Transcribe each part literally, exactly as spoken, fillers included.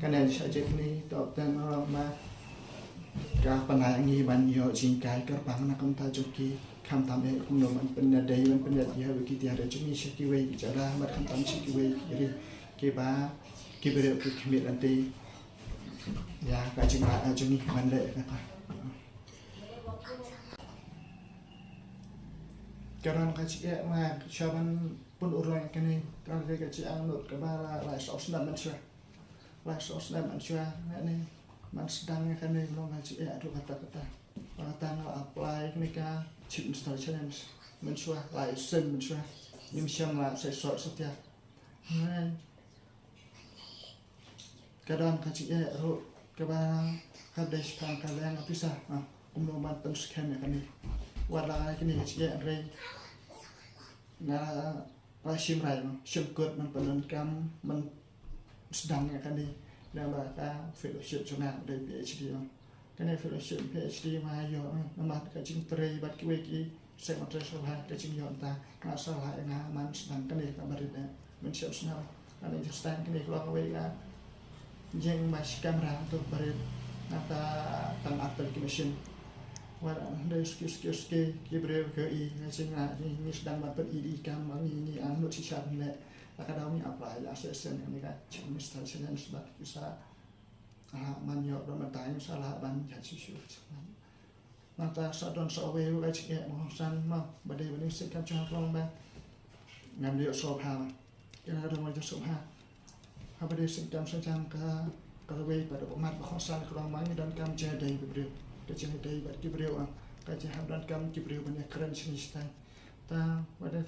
Kane sha jingkren, to, ten, ma ka pynlait ngi ban ïoh jinghikai kyrpang na ka bynta jong ki, khamtam eh kumno ban pynïadei ban pynïadei ïa ki tiar jong ngi sha kiwei ki jaka, bad khamtam sha kiwei ki ri, kiba ki briew ki khmih lynti ïa ka jinglah jong ngi ban leh kata. Ka don ka jingeh ma sha ban pynurlong ïa kane, ka dei ka jingangnud kaba la, la saw snem mynshuwa. La saw snem mynshuwa, ne, ne, man sdang ïa kane, long ka jingeh haduh katta katta. Ba kata nga la apply kane ka Chief Minister Challenge mynshuwa, la ïashem mynshuwa. Ngim shem la sa sot satia. Ngai. Ka don ka jingeh ruh kaba ka dei shaphang ka liang ka pisa, ah, kumno ban pynskhem ïa kane. Wat la kane ka jingeh hynrei nga la shim rai, shim kut ban pyndonkam, ban sdang ïa kane. Namar ka fellowship jong nga dei PhD, ah. Kane fellowship PhD ma ïoh, eh, namar ka jingtrei bad kiwei ki seng batai sha lha, ka jingïoh nta, nga sha lha nga man sdang kane kaba rit, eh, mynshem snem. Kane jingsdang kane ka long kawei ka jingma shi kamra to ba rit, nangta tang artel ki machine. Wat hynrei suki suki suki ki briew ki ïohi ka jingma, ngi sdang ban pyni ïa ki kam, ngi, ngi angnud shisha ne. La ka daw ngi apply la shisien kane ka Chief Minister Challenge bad ki sa lah ban ïoh ban mynta, ngi sa lah ban ïa shisha. Nangta sa don sa wei ka jingeh ma kongsan ma ba dei ba dei seng kam jong nga, ka long ba ngam ïoh sngewbha. Kane ka don ka jingsngewbha. Haba dei seng kam seng jong ka, ka wei pat ba mat ba kongsan, ka long ba ngi donkam jingïadei bad ki briew. Ka jingïadei bad ki briew, ah, ka jingdonkam ki briew ban ïakren shane shatai. Ta ba dei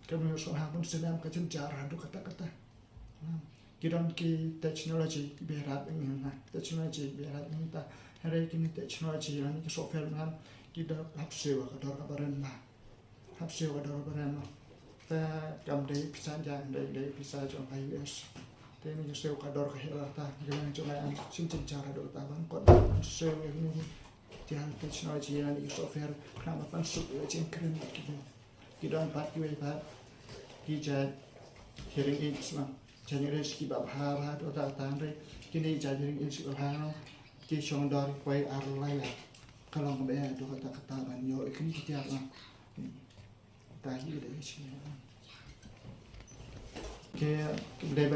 ka mut sngewbha ban sdang ka jingjar haduh katta katta. Ki don ki technology kiba ïarap ïa ngi, na, technology kiba ïarap ïa ngi, ta hynrei kine technology lane ki software mynta ki dor hap siew ka dor kaba rem, na. Hap siew ka dor kaba rem, na. Ta kam dei pisa, ïa dei, dei pisa jong ka U S. Te ngi siew ka dor ka heh, ta ngi la jong ngi am shim jingjar haduh ta ban kot ban siew ïa kine ki technology lane ki software khnang ban pynsuk ïa ka jingkren ki. Ki don pat kiwei pat ki jait hearing aids, na. Jait hearing aids kiba bha bha to, ta tang re. Kine jait hearing aids kiba bha, na, ki shong dor poi ar lai ïa. Ka long ba ïa to kata kata ban ïoh ïa kine ki tiar, na. Ta hi dei shi. Ki dei